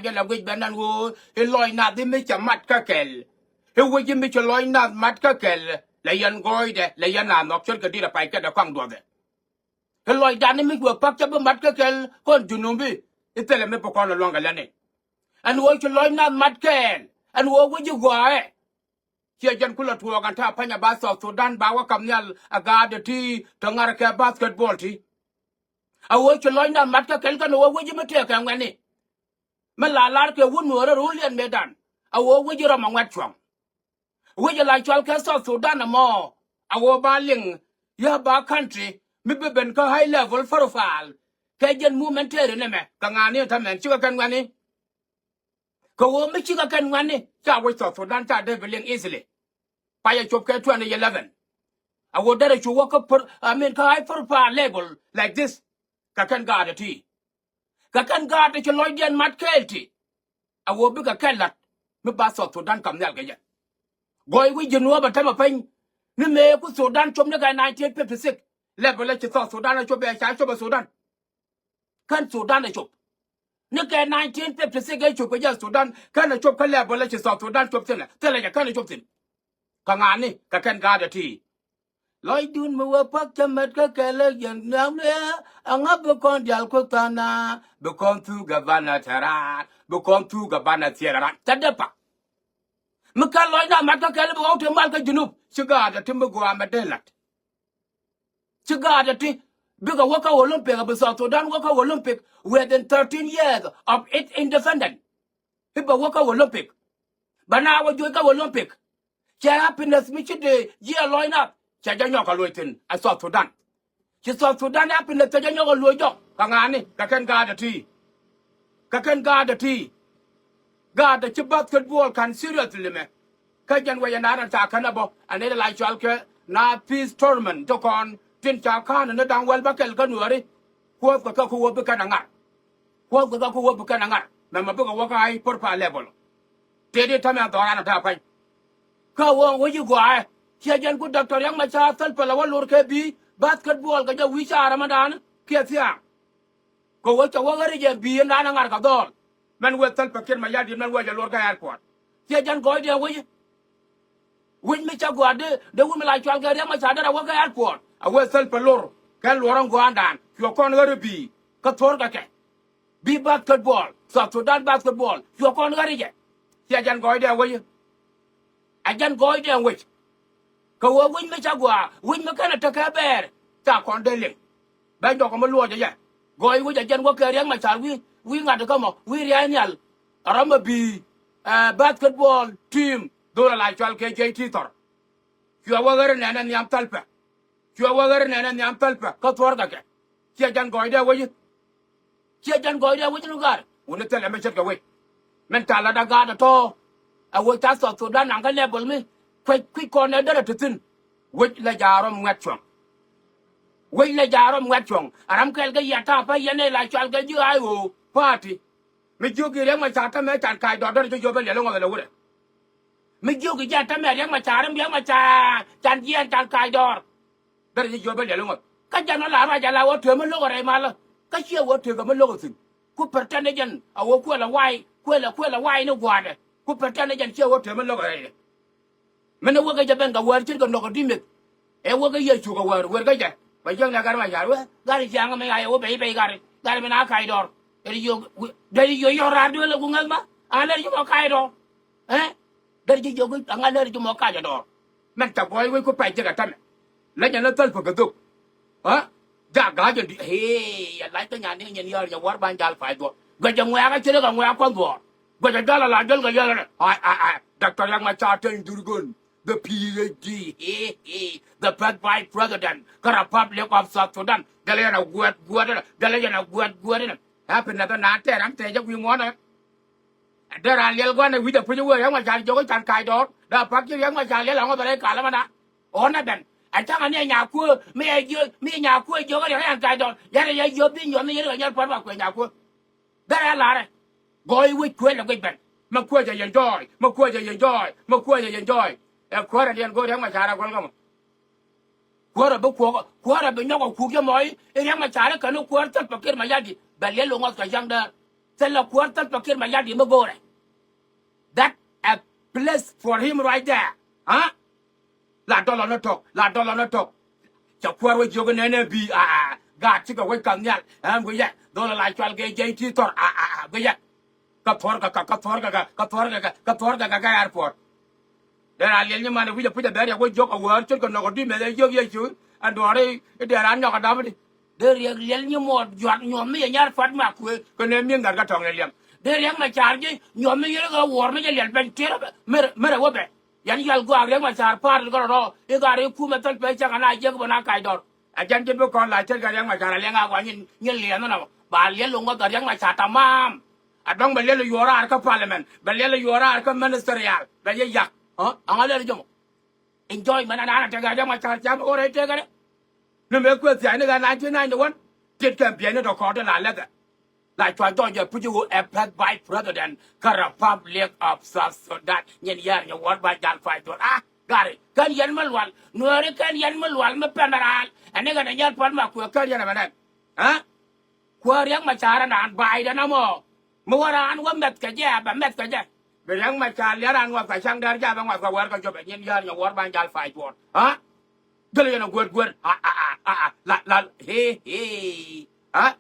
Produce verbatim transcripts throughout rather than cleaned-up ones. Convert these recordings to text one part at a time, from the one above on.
Jɛ la guic bɛ nan ɣöö i̱ lɔc nath i̱ mi cɛ mat kä kɛl. I̱ wec i̱ mi cɛ lɔc nath mat kä kɛl. Lɛ yɛn gɔɔydɛ, lɛ yɛn a nhɔk ce̱tkɛ di̱t a pay kɛt ɛ kɔaŋ duɔthɛ. I̱ lɔcdan i̱ mi cuɛ pa̱k cä bi mat kä kɛl kɔn Junubi. I̱ thilɛ mi bi kɔn ɛ lua̱ŋ kɛ lɛni. Ɛn ɣöö ci lɔc nath mat kɛɛl. Ɛn ɣöö wec i̱ gɔaaɛ. Ciɛ jɛn kulɛ tuɔɔk ɛn ta̱a̱ pa̱ny a ba South Sudan ba wä kam nhial a gaat ɛ ti te ŋa̱r kɛ basketball ti. A ɣöö ci lɔcdan mat kä kɛl kɛn ɣöö wec i̱ mi tëëkɛ ŋuɛ̈tni. Mi la lar kɛ wut nuɔɔrä ro̱o̱liɛn mëëdan a ɣöö wec i̱ rɔm a ŋuɛ̈t cuɔ̱ŋ. Wec i̱ la cɔal kɛ South Sudan ɛmɔ a ɣöö ba liŋ yä ba country mi bi ben kä high level profile. Kɛ jɛn movement tëëri ni mɛ kɛ ŋa̱a̱ni ɛ ta̱mɛn cikɛ kɛn ŋuɛ̈tni. Kɛ ɣöö mi cikɛ kɛn ŋuɛ̈tni ca wec South Sudan ca dee bi liŋ easily. Payɛ cop kɛ twenty eleven. A ɣöö derɛ cu wä kä per, I mean, kä high profile level like this. Kɛ kɛn gaat ɛ ti. Kɛ kɛn gaat ɛ ci lɔcdiɛn mat kɛɛl ti. A ɣöö bikɛ kɛn la̱t mi ba South Sudan kam nhial kɛ jɛ. Gɔɔy wi̱c ji̱ nuɔ̱ɔ̱p ɛ tämɛ peny ni mëë ku Sudan cop ni kɛ nineteen fifty six. Level ɛ ci South Sudan ɛ cop ɛ ca cop ɛ Sudan. Kän Sudan ɛ cop. Ni kɛ nineteen fifty six ɛ cop kɛ jɛ Sudan kän ɛ cop kä level ɛ ci South Sudan cop thi̱n ɛ thilɛ jɛ kän ɛ cop thi̱n. Kɛ ŋa̱a̱ni kɛ kɛn gaat ɛ ti. Lɔcdun mi wä pa̱k cä mät kä kɛl ɛ yɛn nhiam ni ɛ ŋa̱ bi kɔn diaal ku tha̱a̱ŋ na bi kɔn thuk gɛ banɛ tɛ raar bi kɔn thuk gɛ banɛ thiɛl raar cä dee pa̱k. Mi kɛn lɔcdan mat kä kɛl bi ɣɔw te mal kä Junub ci gaat ɛ ti mi gɔaa mɛ dee la̱t. Ci gaat ɛ ti bikɛ wä kä Olympic a bi South Sudan wä kä Olympic within thirteen years of its independent. I̱ bɛ wä kä Olympic. Bɛ na wä juɔc kä Olympic. Cɛ happiness mi ci dee jiɛ lɔc nath cɛ jɛ nyɔk a luɔc thi̱n a South Sudan. Ci South Sudan happiness cɛ jɛ nyɔk a luɔc jɔk kɛ ŋa̱a̱ni kɛ kɛn gaat ɛ ti. Kɛ kɛn gaat ɛ ti. Gaat ɛ ci basketball ka̱n seriously mɛ. Kä jɛn wec ɛn da̱a̱n ca känɛ bä ɛn ëë la cɔal kɛ na peace tournament ti kɔn tin ca ka̱n ni da̱ŋ wäl bä kɛl kä nuääri. Kuɔth kɛ kä ku wä bi kɛn a ŋa̱r. Kuɔth kɛ kä ku wä bi kɛn a ŋa̱r mɛmɛ bikɛ wä kä high profile level. Tëëdi tämɛ dhɔran a ta̱a̱ pa̱ny. Kä wä wä ji̱ gɔaaɛ ciɛ jɛn ku Doctor Riek Machar Salva lɛ wä lor kɛ bi̱i̱ basketball kɛ jɛ wi̱i̱ caarä mɛ da̱a̱n kiɛ thia̱a̱ŋ. Kɛ wä cɛ wä ɣäri jɛ bi̱i̱ ɛn da̱a̱n a ŋa̱r kɛ dhɔɔl. Mɛn wëë Salva Kiir Mayardit mɛn wëë jɛ lor kä airport. Ciɛ jɛn gɔɔydiɛn wec. Wec mi cä gɔaa dee dee wut mi la cual kɛ Riek Machar derɛ wä kä airport a wëë Salva lor kɛ luɔr ɛn gɔaandan cuɛ kɔn ɣäri bi̱i̱ kä thuɔ̱r kɛ kɛ. Bi̱i̱ basketball South Sudan basketball cuɛ kɔn ɣäri jɛ. Ciɛ jɛn gɔɔydiɛn wec. A jɛn gɔɔydiɛn wec. Kɛ ɣöö wec mi cä gɔaa wec mi kɛnɛ tekɛ bɛɛr ca kɔn dee liŋ. Bɛ jɔk mi luɔc ɛ yɛ gɔɔy wec a jɛn wä kɛ Riek Machar wi̱i̱ wi̱i̱ ŋa̱t kä mɔ wi̱i̱ ria̱a̱y nhial. A rɔm a bi̱i̱ basketball team dhol a la cual kɛ J T Thor. Cuɛ wä ɣär nɛnɛ nhiam Salva. Cuɛ wä ɣär nɛnɛ nhiam Salva kä thuɔ̱r kɛ kɛ. Ciɛ jɛn gɔɔydɛ wec. Ciɛ jɛn gɔɔydɛ wec ni ga̱r wuni thilɛ mi ce̱tkɛ wec. Min ca lat a gaat ɛ tɔ̱. Ɛ wec ca South Sudan naŋ kä level mi kuec kui̱c kɔn ɛ derɛ ti thi̱n. Wec lɛ ja̱a̱ rɔm ŋuɛt cuɔ̱ŋ. Wec lɛ ja̱a̱ rɔm ŋuɛt cuɔ̱ŋ a ram kɛl kä yia ta̱a̱ pä yɛn ɛ la cual kɛ ji̱ I O party. Mi jiök i̱ Riek Machar tämɛ can ka̱c dɔɔr derɛ ji̱ jiöpä liɛl iŋɔth ɛlɛ wurɛ. Mi jiök i̱ ji̱ a tämɛ Riek Machar i̱ Riek Machar can jiɛɛn can ka̱c dɔɔr. Derɛ ji̱ jiöpä liɛl iŋɔth kä jɛn ɔ la ruac a la wä tëë mi lo̱k ɛ rɛy malä. Kä ciɛ wä tëë kɛ mi lo̱k ɛ thi̱n ku pretend ni jɛn a wä kuël ɛ wa̱a̱y kuël ɛ kuël ɛ wa̱a̱y ni gua̱a̱dɛ ku pretend ni jɛn ciɛ wä tëë mi lo̱k ɛ rɛy. Min ɛ wä kɛ jɛ ben kɛ wäär ce̱tkɛ nɔk ɛ di̱ meth. Ɛ wä kɛ yɛ cuk ɛ wäär wër kä jɛ bɛ jiäk nɛ gat ma ya̱r wee gat i̱ ciaŋ mɛ ya̱ yɛ wä bɛ i̱ bɛy gat i̱ gat i̱ min a ka̱c dɔɔr. Dee i̱ yio̱ raar duël ɛ ku ŋäth ma a lɛr ji̱ mɔ ka̱c dɔɔr. Ɛ dee ji̱ jiök a ŋa̱ lɛr ji̱ mɔ ka̱c ɛ dɔɔr. Mɛn ca gɔɔy wec ku pɛc jɛ kɛ tämɛ. Lä nyɛ lä thäl pä kɛ dhök. Ɛ jak ga̱a̱c ɛn di ëë yɛ lac kä nyan ni nyɛn yäär nyɛ wär ban jal pa̱a̱c dhuɔ̱ɔ̱r. Guɛc jɛ ŋuɛ̈ɛ̈k a ce̱tkɛ ŋuɛ̈ɛ̈k kuɔn dhuɔ̱ɔ̱r. Guɛc jɛ jɔl a la jɔl kɛ yäär ɛ ai ai ai Doctor Riek Machar Teny Dhurgon. The P H D, he, he, the first vice president kä Republic of South Sudan. Dɛlɛ yɛn a guɛt guɛt inɛ, dɛlɛ yɛn a guɛt guɛt inɛ. Happy na bɛ naan tɛɛr an tɛɛc jɛ wi̱i̱ muɔ̱ɔ̱n ɛ. Dee raan liɛl gua̱n ɛ wi̱c a puc ɛ wee Riek Machar jiök i̱ can ka̱c dɔɔr. Dee a pak ji̱ Riek Machar liɛl a ŋɔth ɛ rɛy kal ɛmɛ na. Ɣɔn ɛ ben a ca̱ŋ ɛ ni ɛ nyakuë mi ɛ jiök mi ɛ nyakuë jiök ɛ riɛk ɛ can ka̱c dɔɔr. Yɛn ɛ yɛ jiök bi nyuɔ̱th ni yɛn ɛ kɛ nyɛr puɔ̱t ba kuɛ nyakuë. Derɛ a larɛ. Gɔɔy wec kuël ɛ guic ben. Mɛ kuäcä yɛn jɔɔy, mɛ kuäcä yɛn jɔɔy, mɛ kuäcä yɛn jɔɔy. Ɛ kuäärä diɛn go̱o̱r Riek Machar a guäl kä mɔ. Kuäärä bi kuɔk, kuäärä bi nyɔk ɛ kuk jɛ mɔy i̱ Riek Machar kɛn i̱ kuäär Salva Kiir Mayardit bɛ liɛl i̱ ŋɔth kɛ cäŋ däär. Thilɛ kuäär Salva Kiir Mayardit mi go̱o̱rɛ. That a place for him right there. Huh? La dɔlɔ ni tɔk, la dɔlɔ ni tɔk. Cɛ kuäär wä jiök nɛnɛ bi a a gaat cikɛ wec ka̱n nhial. Ɛn guiyɛ dho̱l la cual kɛ jɛy ti thɔr a a a guiyɛ. Kä thuɔ̱rkɛ kä, kä thuɔ̱rkɛ kä, kä thuɔ̱rkɛ kä, kä thuɔ̱rkɛ kä, kä airport. Dee raan liɛl nyiman ɛ wi̱c ɛ puc ɛ bɛr yɛ wä jiök ɛ wäär ce̱tkɛ nɔk ɛ dui̱ mɛth ɛ jiök Yecu. Ɛn duɔ̱ɔ̱ri i̱ dee raan nyɔk ɛ dapdi. Dee riɛk liɛl nyi muɔɔt jua̱t nyuɔ̱m mi yɛ nyar pua̱t ma kuëë kɛ nɛ mi̱eth gat kä tɔ̱ŋ ni liɛm. Dee riɛk mɛ ca̱r ji̱ nyuɔ̱m mi yɛn ɣä wuɔ̱ɔ̱r mi jɛ liɛl pɛny tëër ɛ bɛ, merɛ, merɛ wä bɛ. Yɛn yal gɔaa riɛk mɛ ca̱r pa̱a̱r ri gɔrɔ rɔ i̱ gat ri kumɛ thäl pɛc cak ɛn a jiäk bä na kac dɔr. Ɛ jɛn ji̱ bi kɔn la ce̱tkɛ riɛk mɛ ca̱r a liɛŋ a gɔaa nyin, nyin liɛn nɔ. Ba liɛl lo̱ŋ ɣä dhɔr riɛk mɛ ca̱r tamam. A dɔ̱ŋ bɛ liɛl yuɔr raar kä parliament, bɛ liɛl yuɔr raar kä ministerial, bɛ yɛ yak. Ɣä aŋa liɛl jɔmɔ. Enjoyment an an a tekɛ jɛ ma ca̱r cam ɣöö rɛy tekɛ rɛ. Ni mëë kuëë thia̱a̱cni ɣän nineteen ninety-one. Tit kɛn biɛyni tɔ kɔɔt ti la lɛthɛ. La cua jɔc jɛ puc ɣöö ɛ pɛth vice president kä Republic of South Sudan. Nyin yɛɛr nyɛ wuɔ̱t ba jal pay duɔ̱r a gari kɛn yɛn mi lual nuääri kɛn yɛn mi lual mi pɛn raal. Ɛn ni ɣän ɛ nyɛl puɔ̱t ma kuëë kɛn yɛn ɛmɛ nɛn. Ɛ kuäär riɛk ma ca̱r ɛn raan ba̱a̱ydɛ namɔ. Mi wä raan wä mɛth kɛ jɛ a bɛ mɛth kɛ jɛ. Bi riɛk ma ca̱r liɛr an ŋuɔth kɛ ca̱ŋ dɛr jabɛ ŋuɔth kɛ wɛr kɛ jopɛ nyin yäär nyɛ wuɔr ban jal pay duɔ̱ɔ̱r. Ha? Gel yɛn a guer guer a a a a la la he he. Ha?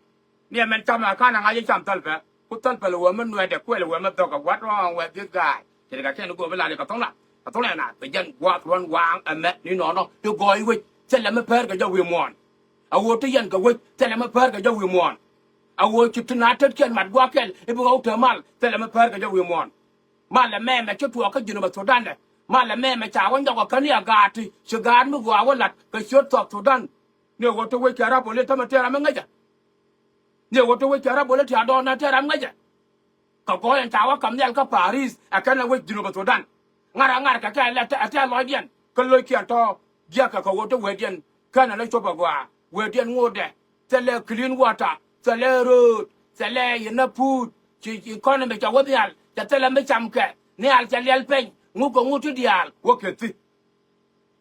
Ni ɛmɛn cam a kan a ŋa̱c i̱ cam thäl pɛ ku thäl pɛl wee mi nuɛɛdɛ kuɛl wee mi dhɔk a what wrong with this guy. Cɛ kɛ kɛn go̱o̱p i̱ la ni kɛ tho̱ŋ la kɛ tho̱ŋ la na bi jɛn gua̱a̱th ruɔ̱n waaŋ ɛmɛ ni nɔɔnɔ ti gɔɔy wec thilɛ mi pɛr kɛ jɛ wi̱i̱ muɔ̱ɔ̱n. A ɣöö ti yɛn kɛ wec thilɛ mi pɛr kɛ jɛ wi̱i̱ muɔ̱ɔ̱n. A ɣöö ci ti na tetkiɛn mat gua̱a̱kɛl i̱ bi ɣɔw te mal thilɛ mi pɛr kɛ jɛ wi̱i̱ muɔ̱ɔ̱n. Mal ɛmɛ mɛ ci tuɔɔk kä Jinub Thudan dɛ. Mal ɛmɛ mɛ ca wä nyɔk kä ni a gaat ti ci gaat mi gɔaa wä lat kɛ ciöt South Sudan. Ni ɣöö ti wec kɛ rap wä li tämɛ tëë ram mi ŋäcä. Ni ɣöö ti wec kɛ rap wä li ti a dɔɔn na tëë ram ŋäcä. Kɛ gɔɔy ɛn ca wä ka̱m nhial kä Paris ɛ kɛn ɛ wec Jinub Thudan. Ŋa̱r a ŋa̱r kɛ kɛ ɛ tɛ̈ lɔcdiɛn kä lo̱ckiɛn tɔ̱ jiäkɛ kɛ ɣöö ti wecdiɛn kɛn ɛ ni cop ɛ gɔaa wecdiɛn ŋotdɛ. Thilɛ clean water, thilɛ road, thilɛ yinä puut. Ci economy cɛ wä nhial cɛ thilɛ mi camkɛ nhial cɛ liɛl peny ŋukɛ ŋut ti diaal wä kɛ thi.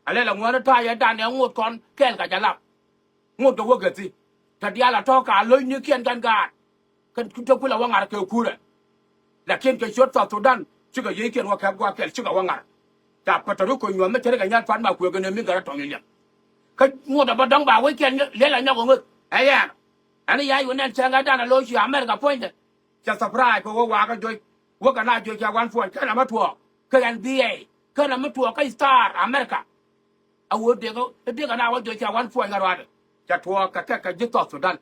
A lɛl a ŋuäni ta̱a̱ yɛ dan ɛ ŋot kɔn kɛɛl kɛ jɛ lap. Ŋot kɛ wä kɛ thi. Te diaal a tɔ̱ ka lo̱cnikiɛn kɛn gaat. Kɛn te kulɛ wä ŋa̱r kɛ kuurɛ. Lakin kɛ ciöt South Sudan cikɛ yiëëkiɛn wä kɛp gua̱a̱kɛl cikɛ wä ŋa̱r. Ca Puerto Rico nyuɔ̱th mi cɛ ri kɛ nyal pan ma kuëëk kɛn ɛ mi gɛr a tɔ̱ŋ i̱ liɛm. Kä ŋot a bä dɔ̱ŋ ba wec kɛn liɛl a nyɔk ɛ ŋöth ɛ yɛn. Ɛn i̱ yac wä nɛn cäŋ ɛ dan a lo̱c ci America puɔ̱nydɛ. Cɛ surprise kɛ wä wakä joc wä kɛ na joc cɛ wan puɔ̱ny kɛn a mä tuɔɔk kɛ N B A kɛn a mä tuɔɔk kä star America. A wä dek dek a na wä joc cɛ wan puɔ̱ny ŋa ruaadɛ cɛ tuɔɔk kɛ kɛ kɛ ji̱ South Sudan.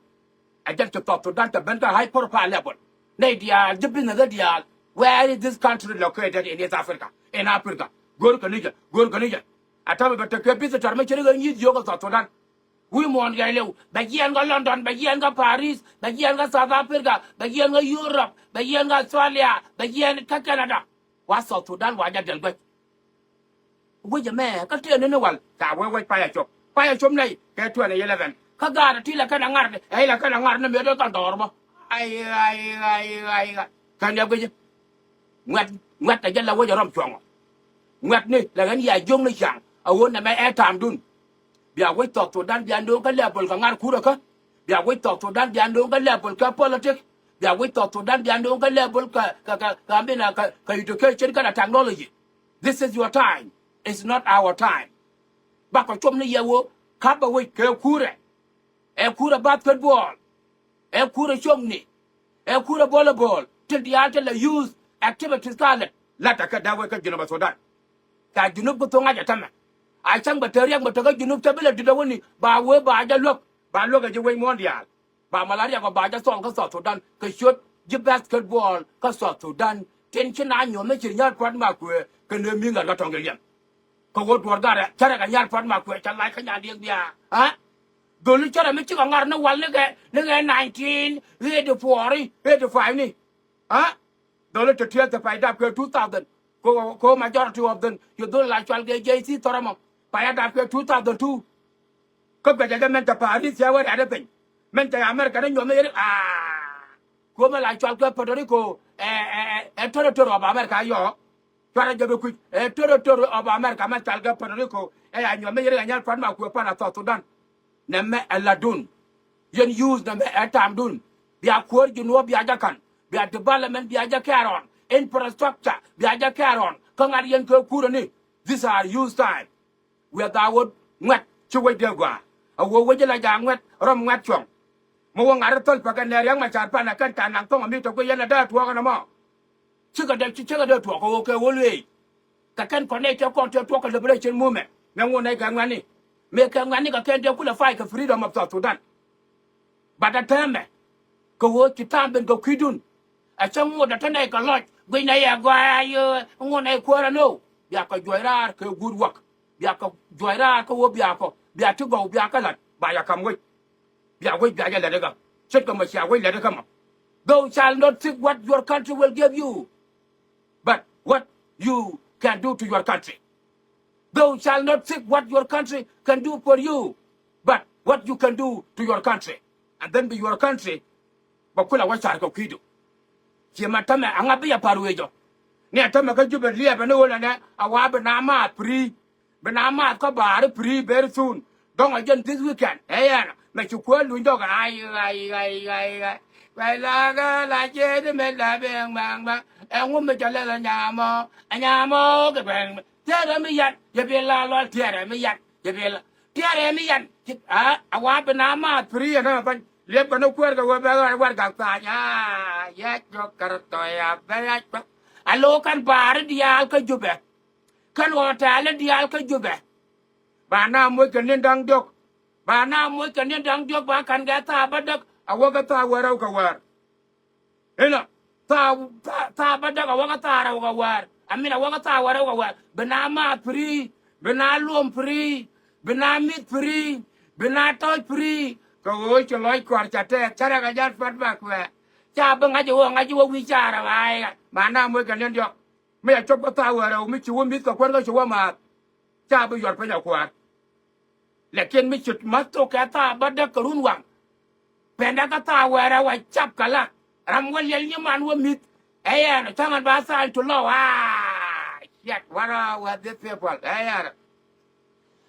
Ɛ jɛn ci South Sudan cɛ ben kä high profile level. Nɛy diaal ji̱ business diaal. Where is this country located in East Africa, in Africa? Go̱o̱r kɛ ni jɛ, go̱o̱r kɛ ni jɛ. A täämɛ bɛ tekɛ visitor mi ci ri ɣä nyi̱i̱th yio̱o̱k ɛ South Sudan. Wi̱i̱ muɔ̱ɔ̱n gɛɛliw bɛ jiɛɛn kä London, bɛ jiɛɛn kä Paris, bɛ jiɛɛn kä South Africa, bɛ jiɛɛn kä Europe, bɛ jiɛɛn kä Australia, bɛ jiɛɛn kä Canada. Wa South Sudan wa jɛ dɛl guec. Wec ɛmɛ kä tëë ni ni wal ca wee wec pay a cop, pay a cop nɛy kɛ twenty eleven. Kä gaat a ti la kɛn a ŋar ni ɛ la kɛn a ŋar ni mëë dee kɛn dhɔr bä. Ay ay ay ay ay. Kɛn yɛ guic. Ŋuɛt ŋuɛt a jɛ la wec a rɔm cuɔ̱ŋɔ. Ŋuɛt ni la ɣän yɛ a jiökni ca̱ŋ a ɣöö nɛmɛ ɛ ta̱a̱mdun. Bia wec South Sudan bia nööŋ kä level kɛ ŋa̱r kurä kä. Bia wec South Sudan bia nööŋ kä level kɛ politic. Bia wec South Sudan bia nööŋ kä level kɛ kɛ kɛ kɛ mina kɛ kɛ education kɛnɛ technology. This is your time. It's not our time. Bakɔ com ni yɛ wä ka̱pɛ wec kɛ kurɛ. Ɛ kurɛ basketball. Ɛ kurɛ copni. Ɛ kurɛ volleyball. Ti diaal ti lɛ youth activities ka lät. La̱t ɛ kɛ dee wec kä Jinub Sudan. Ca Jinub kä thoŋ ŋa̱c ɛ tämɛ. A cäŋ bɛ te riɛk bɛ te kä Jinub te bi lɛ di̱t ɛ wäni ba wee ba jɛ luäk ba luäk ɛ ji̱ wec muɔ̱ɔ̱n diaal. Ba malaria kɔ ba jɛ thɔl kä South Sudan kɛ ciöt ji̱ basketball kä South Sudan. Tin ci na nyuɔ̱th mi ci nyal pua̱t ma kuëë kɛ nöö mi ŋa̱r kä tɔ̱ŋ kɛ liɛm. Kɛ ɣöö duɔ̱ɔ̱r garɛ cärɛ kɛ nyal pua̱t ma kuëë cɛ lac kä nyan diɛk bia. Ha? Dholi cärɛ mi cikɛ ŋa̱r ni wal ni kɛ ni kɛ nineteen eighty four, eighty five ni. Ha? Dholi te tiɛth te pay dap kɛ two thousand. Ko ko majority of them. Yo dholi la cual kɛ J C thɔrɔ mɔ. Pay a dap kɛ two thousand two. Kä guɛcɛ jɛ mɛn te Paris cɛ wä riat ɛ piny. Mɛn te America ni nyuɔ̱th ni yeri aa. Ko mɛ la cual kɛ Puerto Rico ɛ ɛ ɛ territory of America yɔ. Cuarɛ jɛ bi kui̱c ɛ territory of America mɛn cual kɛ Puerto Rico ɛ ya nyuɔ̱th ni yeri ɛ nyal pua̱t ma kuëë pan a South Sudan. Nɛmɛ ɛ la̱tdun. Yɛn youth nɛmɛ ɛ ta̱a̱mdun. Bia kuäär Jinub bia jɛ ka̱n. bia development bia jɛ carry on, infrastructure bia jɛ carry on. Kä ŋa̱t yɛn kɛ kurɛ ni, these are use time. Wiɛth a ɣöö ŋuɛ̈t ci wec dee gɔaa. A ɣöö wec la jaak ŋuɛ̈t, rɔm ŋuɛ̈t cuɔ̱ŋ. Mi wä ŋa̱t ri thäl pekɛ nɛ Riɛk Macar pan ɛ kɛn ta̱a̱ naŋ thɔŋ ami tɔ̱ guic yɛn ɛ dee tuɔɔk ɛn ɛmɔ. Cikɛ dee, cikɛ dee tuɔɔk kɛ ɣöö kɛ ɣöö lueec. Kɛ kɛn kɔn nɛy cɛ kɔn tëë tuɔɔk kɛ liberation movement. Mɛ ŋun nɛy kɛ ŋuɛ̈tni. Mëë kɛ ŋuɛ̈tni kɛ kɛn dee kulɛ fight kɛ freedom of South Sudan. But a täämɛ kɛ ɣöö ci ta̱a̱m ben kɛ kui̱dun. Ɛ cä ŋot ɛ te nɛy kɛ lɔc guic nɛy ɛ gɔaa yɛ ŋot nɛy kuäärä nöö. Bia kɛ juɔc raar kɛ good work. Bia kɛ juɔc raar kä ɣöö bia kɔ, bia ti gɔw bia kɛ la̱t ba yɛ ka̱m wec. Bia wec bia jɛ lɛt ikä. Ce̱tkɛ mɔ cia wec lɛt ikä mɔ. Thou shall not seek what your country will give you, but what you can do to your country. Thou shall not seek what your country can do for you, but what you can do to your country. And then bi your country bɛ kulɛ wä car kɛ kui̱du. Ciɛ mɛ tämɛ aŋa bi yɛ pa̱r wecɔ. Ni a tämɛ kä Jubɛ liɛpɛ ni ɣöö nɛnɛ a wa bi na maath free. Bi na maath kä ba̱a̱ri free very soon. Dɔ̱ŋ a jɛn this weekend. Ɛ yɛn mɛ ci kuäär luny dɔ̱k ay ay ay ay ay. Kuay la kä la ciet mɛ la ben ŋmaŋ ŋmaŋ. Ɛŋu mi cɛ lɛl a nyamɔ a nyamɔ kɛ kuɛn. Tiɛɛrɛ mi yan yɛ bi la lɔl tiɛɛrɛ mi yan yɛ bi la. Tiɛɛrɛ mi yan a wa bi na maath free ɛn ɛmɛ pa̱ny. Liep kɛ ni kuäär kɛ ɣöö bɛ ɣän warɛgak tha̱a̱ny a yɛ jɔk kärɛ tɔ̱ ya bɛ ya cuak. A lo̱o̱ kɛn ba̱a̱ri diaal kä Jubɛ. Kɛn ɣɔ̱ɔ̱tɛɛli diaal kä Jubɛ. Ba na moc kɛ ni̱n da̱ŋ diɔ̱k. Ba na moc kɛ ni̱n da̱ŋ diɔ̱k ba ka̱n kɛ tha̱a̱ bädäk a wä kä tha̱a̱ wäl rɛw kɛ wäär. Inɔ tha̱a̱ tha̱a̱ tha̱a̱ bädäk a wä kä tha̱a̱ rɛw kɛ wäär. I mean a wä kä tha̱a̱ wäl rɛw kɛ wäär bi na maath free, bi na luɔm free, bi na mi̱th free, bi na tɔ̱ɔ̱c free. Kɛ ɣöö ci lɔc kɔaar ca tɛɛth cä rɛk a jal pät ba kuɛ. Ca bi ŋa̱c i̱ ɣöö ŋa̱c i̱ wä wi̱i̱ ca rɛw a i̱ ŋa̱c ma na moc kɛ ni̱n diɔ̱k. Mi a cop kä tha̱a̱ wäl rɛw mi ci wä mi̱th kɛ kuäär kä ci wä maath. Ca bi yuɔr piny a kuäär. Lakin mi ci ma̱th thok kɛ tha̱a̱ bädäk kɛ runwaŋ. Pɛndɛ kä tha̱a̱ wäl rɛw a cap kɛ la ram wä liɛl nyiman wä mi̱th. Ɛ yɛn cäŋ ɛn ba tha̱a̱ny to low a ciɛt wärä wä this people ɛ yɛn.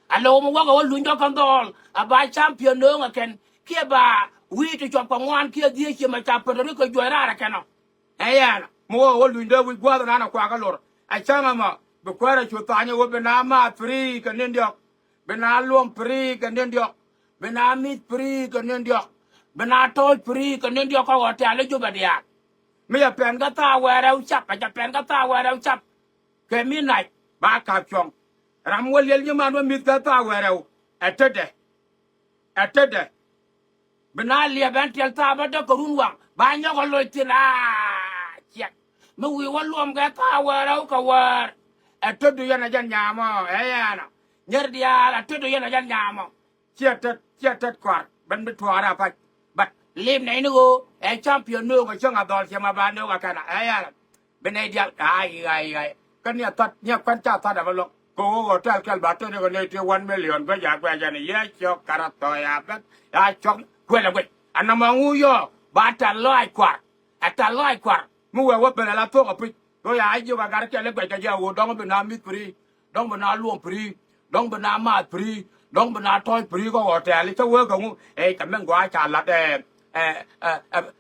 A lo̱w mi wäkɛ wä luny dɔ̱k kɛn dhɔɔl a ba champion nööŋ ɛ kɛn kiɛ ba wi̱i̱ ti cuɔp kɛ ŋuan kiɛ dhieec ciɛ mɛ ca Puerto Rico juɔc raar ɛ kɛn ɔ. Ɛ yɛn mi wä wä luny dee wi̱c gua̱a̱th ɛn an ɛ kuakä lor. Ɛ cäŋ ɛmɔ bi kuäär ɛ cu tha̱a̱ny ɛ wä bi na maath free kɛ ni̱n diɔ̱k. Bi na luɔm free kɛ ni̱n diɔ̱k. Bi na mi̱th free kɛ ni̱n diɔ̱k. Bi na tɔ̱ɔ̱c free kɛ ni̱n diɔ̱k kä ɣɔ̱ɔ̱tɛl i̱ Jubɛ diaal. Mi cɛ pɛn kä tha̱a̱ wäl rɛw cap, ɛ cɛ pɛn kä tha̱a̱ wäl rɛw cap. Kɛ midnight ba ka̱p cuɔ̱ŋ. Ram wä liɛl nyiman wä mi̱th kä tha̱a̱ wäl rɛw ɛ tetdɛ. Ɛ tetdɛ. Bi na liɛp ɛn tiɛl tha̱a̱ bädäk kɛ runwaŋ ba nyɔk ɛ loc thi̱n a ciɛk. Mi wi̱i̱ wä luɔm kɛ tha̱a̱ wäl rɛw kɛ wäär. Ɛ tetdu yɛn ɛ jɛn nyamɔ ɛ yɛn ɔ. Nyɛr diaal ɛ tetdu yɛn ɛ jɛn nyamɔ. Ciɛ tet ciɛ tet kɔaar ben bi tuɔɔr a pa̱c. But lip nɛy ni ɣöö ɛ champion nööŋ ɛ cäŋ a dhɔl ciɛ ma ba nööŋ a kɛn a ɛ yɛn ɔ. Bi nɛy diaal ay ay ay kä ni a thɔt ni a kuɛn ca thɔt a bä lo̱k. Kɛ ɣöö hotel kɛl ba tëë ni kɛ nɛy tëë one million guec a guec ɛn yɛ cɔk kara thɔɔy a bɛth a cɔk kuɛl a guec. A nɔmɔ ŋu yɔ ba tɛl lɔac kuar. Ɛ tɛl lɔac kuar mi wee wä ben a la thuɔ̱k a pi̱c. Kɛ ɣöö ya a jiök a gat kɛl i̱ guec kɛ jɛ a ɣöö dɔ̱ŋ bi na mi̱th free. Dɔ̱ŋ bi na luɔm free. Dɔ̱ŋ bi na maath free. Dɔ̱ŋ bi na tɔ̱ɔ̱c free kä hotel i̱ cä wee kɛ ŋu. Ɛ kɛ mɛn gɔaa ca lat ɛ ɛ ɛ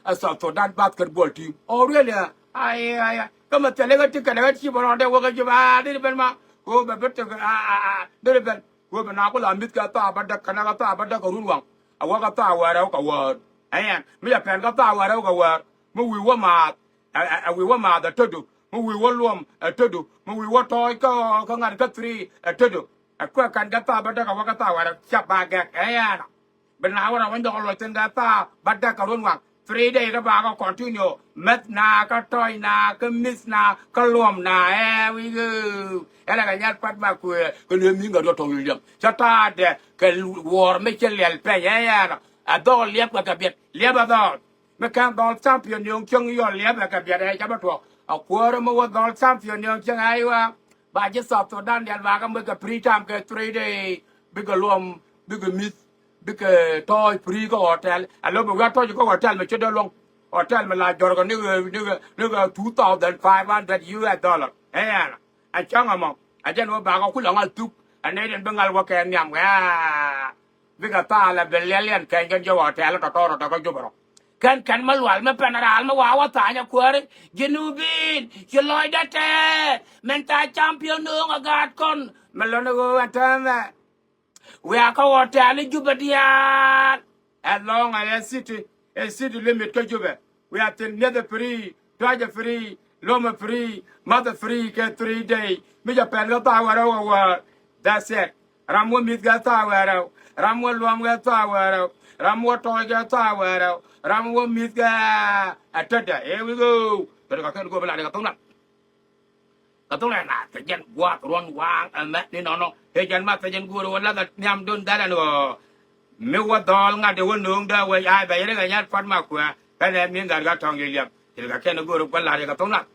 ɛ South Sudan basketball team. Oh really? Ay ay ay. Kä mɛ thilɛ ɣä ti kɛnɛ ɣä ti bä rɔɔdɛ wä kɛ jop a deri ben ma. Ko bɛ bi tek a a a deri ben. Ko bɛ na ku la mi̱th kɛ tha̱a̱ bädäk kɛnɛ kɛ tha̱a̱ bädäk kɛ runwaŋ. A wä kɛ tha̱a̱ wäl rɛw kɛ wäär. Ɛn mi cɛ pɛn kɛ tha̱a̱ wäl rɛw kɛ wäär. Mi wi̱i̱ wä maath. Ɛ ɛ ɛ wi̱i̱ wä maath ɛ tetdu. Mi wi̱i̱ wä luɔm ɛ tetdu. Mi wi̱i̱ wä tɔɔc kä kä ŋa̱t kä three ɛ tetdu. Ɛ kuɛ kɛn kɛ tha̱a̱ bädäk a wä kɛ tha̱a̱ wäl rɛw. Ca ba gɛk ɛ yɛn ɔ. Bi na wä rɔ wä nyɔk lɔc thi̱n kɛ tha̱a̱ bädäk kɛ runwaŋ. Three day kä ba kɛ continue. Meth na kä tɔ̱ɔ̱c na kä mi̱th na kä luɔm na ɛ wi̱i̱ ɣöö. Ɛ lɛ kɛ nyal pat ma kuëë kɛ luee mi̱i̱ŋ kɛ riɔt tɔ̱ wi̱i̱ liɛm. Cä ta̱a̱dɛ kɛ wuɔɔr mi ci liɛl pɛny ɛ yɛn ɔ. Ɛ dhɔɔl liɛp kɛ kɛ biɛt. Liɛp ɛ dhɔɔl. Mi kɛn dhɔl champion ni ɣöö cieŋ yɔl liɛp ɛ kɛ biɛt ɛ cä bä tuɔɔk. A kuäärä mi wä dhɔl champion ni ɣöö cieŋ ɛ i̱ wa. Ba ji̱ South Sudan dial ba kä mec kɛ free time kɛ three day. Bikɛ luɔm, bikɛ mi̱th, bikɛ tɔ̱ɔ̱c free kä hotel. Ɛ lo̱ bi wi̱i̱ a tɔ̱ɔ̱c kä hotel mi ci dee luɔ̱ŋ. Hotel mi la jɔrkɛ ni ɣöö ni ɣöö ni ɣöö two thousand five hundred U S dollar. Ɛ yɛn ɛ cäŋ ɛmɔ. Ɛ jɛn wä bakɛ kulɛ ŋa̱l thuk. Ɛ nɛy den bi ŋa̱l wä kɛ nhiam kɛ aa. Bikɛ thaal ɛ bi liɛl yɛn kɛny kɛn jiök hotel tɔ̱tɔ̱ rɔ tɔ̱ kä Jubɛ rɔ. Kɛn kɛn mi lual mi pɛn raal mi wa̱a̱ wä tha̱a̱ny a kuääri. Jinubin ci lɔcdä tɛɛr min tha̱a̱ champion nööŋ a gaat kɔn. Mi lɔni ɣöö ɛn täämɛ. Wiaa kä hotel i̱ Jubɛ diaal. As long as ɛ city, ɛ city limit kä Jubɛ. Wiaa thi̱n mi̱eth ɛ free, tɔ̱a̱c ɛ free, lom ɛ free, math ɛ free kɛ three day. Mi jɛ pɛl kä tha̱a̱ wärä wä wäär. That's it. Ram wä mi̱th kɛ tha̱a̱ wärä. Ram wä luɔm kɛ tha̱a̱ wärä. Ram wä tɔ̱ɔ̱c kɛ tha̱a̱ wärä. Ram wä mi̱th kɛ ɛ tetdɛ. Here we go. Kɛ kɛ kɛn go̱o̱p ɛ lat kɛ tho̱ŋ nath. Kɛ tho̱ŋ nɛ naath kɛ jɛn gua̱a̱th ruɔ̱n waaŋ ɛmɛ ni nɔnɔ. Ɛ jɛn ma kɛ jɛn go̱o̱r wä lath nhiam dun dhalɛ ni ɣɔɔ. Mi wä dhɔl ŋa̱t ɛ wä no̱o̱ŋ dee wec ay bɛ yɛn kɛ nyat pua̱t ma kuɛ. Kɛnɛ mi ŋa̱t ka tɔ̱ŋ yɛ liɛp. Thil kɛ kɛn go̱o̱r wä la̱r yɛ kɛ tho̱ŋ nath.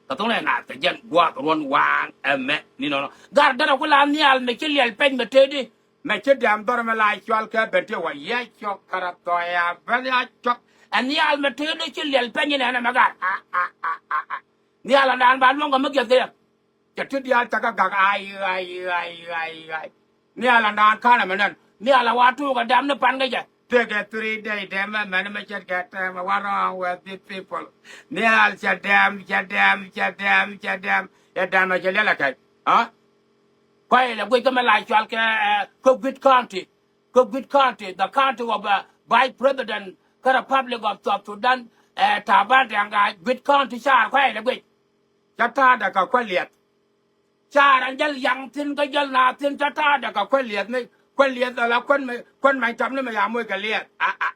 Kɛ tho̱ŋ nɛ naath kɛ jɛn gua̱a̱th ruɔ̱n waaŋ ɛmɛ ni nɔnɔ. Gar därɛ ku la nhial mɛ ci liɛl pɛny mɛ tëëdi. Mɛ ci dɛm dhɔr mɛ la cual kɛ ben ti wä yɛ cɔk kärɛ thɔya ben ya cɔk. Ɛ nhial mɛ tëëdi ci liɛl pɛny ni nɛnɛ mɛ gar. A, a, a, a, a. Nhial ɛndan ba luɔ̱ŋ kɛ mi giɛth kɛ yɛ. Cɛ ti diaal cɛ kɛ gak ay, ay, ay, ay, ay. Nhial ɛndan ka̱n ɛmɛ nɛn. Nhial ɛ wa tuuk ɛ dɛm ni pan kɛ jɛ. Tëëkɛ three day dɛm ɛmɛn mi ce̱tkɛ tɛm ɛ, what wrong with these people? Nhial cɛ dɛm, cɛ dɛm, cɛ dɛm, cɛ dɛm. Cɛ dɛm ɛ cɛ liɛl ɛ kɛc. Aa? Kuay lɛ guic kä mi la cual kɛ, eh, kä Gwi̱t County. Kä Gwi̱t County, the county of, uh, Vice President kä Republic of South Sudan, eh, Taban Deng Gai, Gwi̱t County car kuay lɛ guic. Cä ta̱a̱dɛ kɛ kuäl liɛth. Car an jäl yaŋ thi̱n kä jäl naath thi̱n cä ta̱a̱dɛ kɛ kuäl liɛth ni kuäl liɛth ala kuän mi kuän mac tam ni mi ya moc kɛ liɛth. A, a.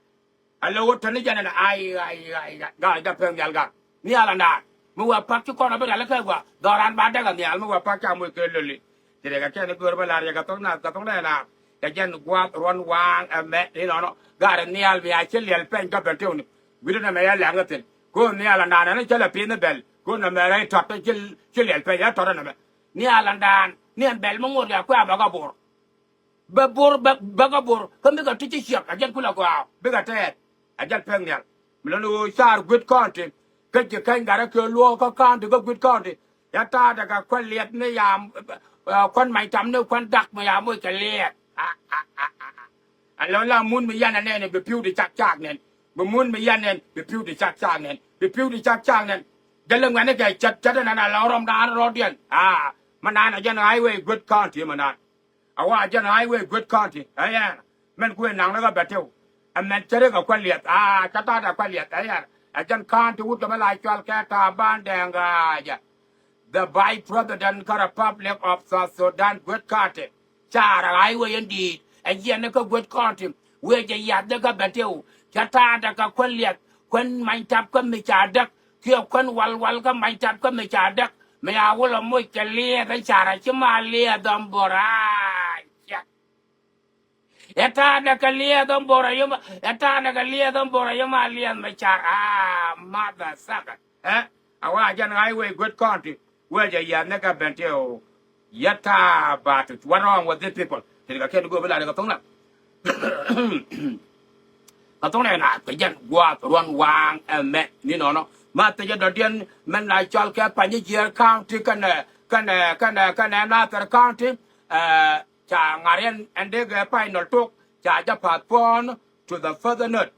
Ala wä täni jɛn ɛn ay, ay, ay, ay. Gaa jɛ pek nhial gaa. Nhial andaar. Mi wä pak ci kɔn a bi rial kɛ gua. Dhɔran ba däk a nhial mi wä pak ca moc kɛ loli. Ti rɛ kɛ kɛn go̱o̱r bä lar yɛ kɛ thok na kɛ thok na na. Kɛ jɛn guath ruɔn waaŋ ɛmɛ ni nɔnɔ. Gaa rɛ nhial mi a ci liɛl pɛny kä bɛ tewni. Wi̱dɛ nɛ mɛ ya lɛŋ kä thin. Ko̱n nhial andaar ɛn cä lɛ pi̱n ni bɛl. Ko̱n nɛ mɛ rɛy tɔt ci, ci liɛl pɛny ya tɔt nɛ mɛ. Nhial andaar ni ɛn bɛl mi ŋot ya kuɛ a bä kä bor. Bɛ bor, bɛ, bɛ kä bor, kä mi kɛ ti ci ciɛk, a jɛn kulɛ gɔaa, bikɛ tɛɛt, a jɛn pek nhial. Mi lɔni ɣöö car Gwi̱t County, kä ji̱ keny gat rɛ kɛ luɔɔk kä county, kä Gwi̱t County. Ya ta̱a̱dɛ kɛ kuän liɛth ni ya, eh, kuän mac tam ni kuän dak mi ya moc kɛ liɛth. A, a, a, a, a. Ɛ lɔn la mun mi yan ɛ nɛn bi pi̱w di cak cak nɛn. Bi mun mi yan nɛn, bi pi̱w di cak cak nɛn. Bi pi̱w di cak cak nɛn. Jɛ lɛ ŋuɛni kɛ cɛt, cɛt ɛn ɛn a lɔ rɔm daan rɔɔdiɛn. A, mi naan ɛ jɛn highway Gwi̱t County mi naan. A wa jɛn highway Gwi̱t County. Ɛ yɛn. Mɛn kuëë naŋ ni kä bɛ tew. Ɛ mɛn cä ri kɛ kuäl liɛth. A, cä ta̱a̱dɛ kuäl liɛth. Ɛ yɛn. Ɛ jɛn county wut kɛ mi la cual kɛ Taban Deng Gai. The Vice President kä Republic of South Sudan, Gwi̱t County. Car highway in di̱i̱t. Ɛ jiɛn ni kä Gwi̱t County. Wëë jɛ yath ni kä bɛ tew. Cä ta̱a̱dɛ kɛ kuäl liɛth. Kuän many tap kä mi ca däk. Kiɛ kuän wal wal kä mac tap kä mi ca däk mi a wä lɔ moc kɛ liɛth ɛn carɛ ci ma liɛth ɔm bor a cɛ. Ɛ ta̱a̱ däk kɛ liɛth ɔm bor a yom, ɛ ta̱a̱ däk kɛ liɛth ɔm bor a yom a liɛth mi car a mother sucker. Ɛ a wa jɛn highway Gwi̱t County. Wee jɛ yiath ni kɛ ben ti o. Yɛ ta̱a̱ ba ti what wrong with these people. Ti kɛ kɛn go̱o̱p ila ni kɛ thoŋ na. Kɛ thoŋ nɛ na kɛ jɛn guath ruɔn waaŋ ɛmɛ ni nɔnɔ. Ma thecɛ dɔ̱diɛn mɛn na cɔl kɛ Panyijiɛɛr County kɛnɛ, kɛnɛ, kɛnɛ, kɛnɛ Nathɛr County. Ɛ, ca ŋa̱r yɛn ɛn dee gɛ final tok ca jɛ path puɔ̱ɔ̱n to the further note.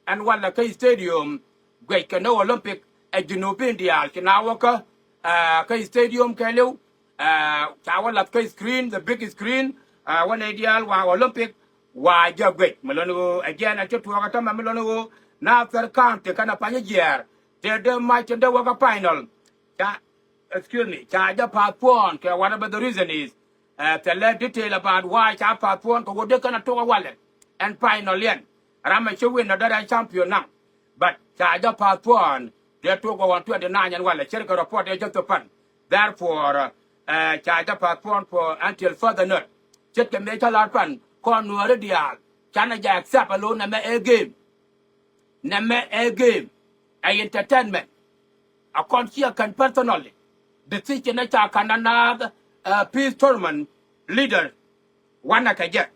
Ɛn walɛ kä stadium guɛc kɛ ni Olympic ɛ Junubin diaal ci na wä kä, ɛ, kä stadium kɛɛliw. Ɛ, ca wä lath kä screen, the big screen, ɛ, wä nɛy diaal wa Olympic wa jɛ guec mi lɔni ɣöö ɛ jɛn ɛ ci tuɔɔk ɛ tämɛ mi lɔni ɣöö Nathɛr County kɛnɛ Panyijiɛɛr tëë dee mac tin dee wä kä final. Ca, excuse me, ca jɛ path puɔ̱ɔ̱n kɛ whatever the reason is. Ɛ, thilɛ detail about why ca path puɔ̱ɔ̱n kɛ ɣöö dee kɛnɛ tok ɛ walɛ ɛn final yɛn. Ram ɛ ci win nɔ derɛ champion naŋ. But ca jɛ path puɔ̱ɔ̱n dee tok ɛ ɣɔn twenty nine ɛn walɛ ce̱tkɛ report ɛ jɛ thop pan. Therefore, ɛ, ca jɛ path puɔ̱ɔ̱n for until further note. Ce̱tkɛ mëë cä la̱r pan kɔn nuääri diaal canɛ jɛ accept ɛ lo̱n ɛmɛ ɛ game. Nɛmɛ ɛ game, ɛ entertainment. A kɔn ciɛ kɛn personally decision ɛ ca kɛn another, ɛ, peace tournament leader wanɛ kɛ jɛ.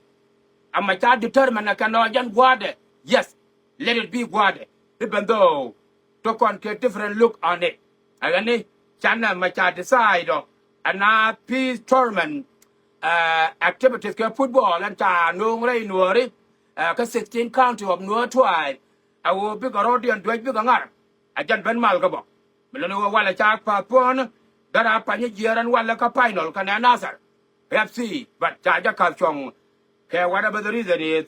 Ɛmɛ ca determine ɛ kɛn ɔ jɛn gua̱a̱dɛ. Yes, let it be gua̱a̱dɛ. Even though to kɔn kɛ different look on it. Ɛ ɣän ni canɛ mɛ ca decide ɔ ɛn a peace tournament, ɛ, activities kɛ football ɛn ca no̱o̱ŋ rɛy nuɔɔri, ɛ, kä sixteen county of Nuer tribe. a ɣöö bikɛ rɔɔdiɛn duec bikɛ ŋar. A jɛn ben mal kä bä. Mi luni ɣöö walɛ ca postpone, dara pany jiɛɛr ɛn walɛ kä final kɛnɛ Nasir F C, but ca jɛ ka̱p cuɔ̱ŋ. Kɛ whatever the reason is,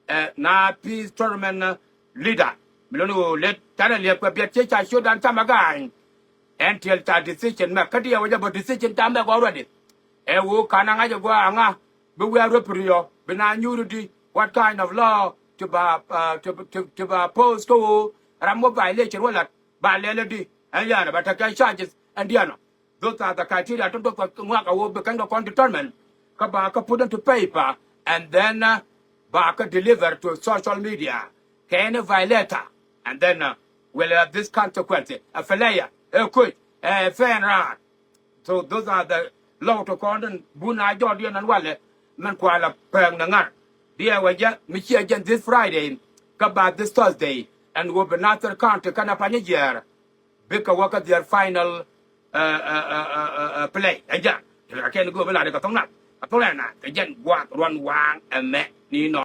ɛ, na peace tournament leader, mi luni ɣöö let canɛ liɛp kɛ biɛt ci ca ciötdan camɛ ga̱a̱ny. Ɛn tiɛl ca decision mɛ kä diɛ wä jɛ bä decision ca mɛ gɔɔr already. Ɛ ɣöö ka̱n a ŋa̱c ɛ gɔaa aŋa bi wiaa ruepiriɔ bi na nyuuri di, what kind of law ti ba, uh, ti, ti, ti ba post kä ɣöö ram wä violation wä lat ba lɛl ɛ di. Ɛn yanɛ ba tekɛ charges ɛn dianɔ. Those are the criteria ti duɔth kɛ ŋuak a ɣöö bi kɛn kɛ kɔn determine. Kä ba kä put into paper and then, uh, ba kä deliver to social media. Kɛ any violator and then, uh, will have this consequence. A failure, a coach, a fan round. So those are the law to kɔn den bun a jɔɔdiɛn ɛn walɛ. Mɛn kualɛ pɛɛk ni ŋar. Diɛ wä jɛ mi ciɛ jɛn this Friday kä ba this Thursday ɛn ɣöö bi Nasir County kɛnɛ pany jiɛɛr. Bikɛ wä kä their final, uh, uh, uh, uh, uh, uh, play. Ɛ jɛn ti la kɛn go̱o̱p bi la di kɛ thok na a thok na kɛ jɛn guath ruan waaŋ ɛmɛ ni nɔ.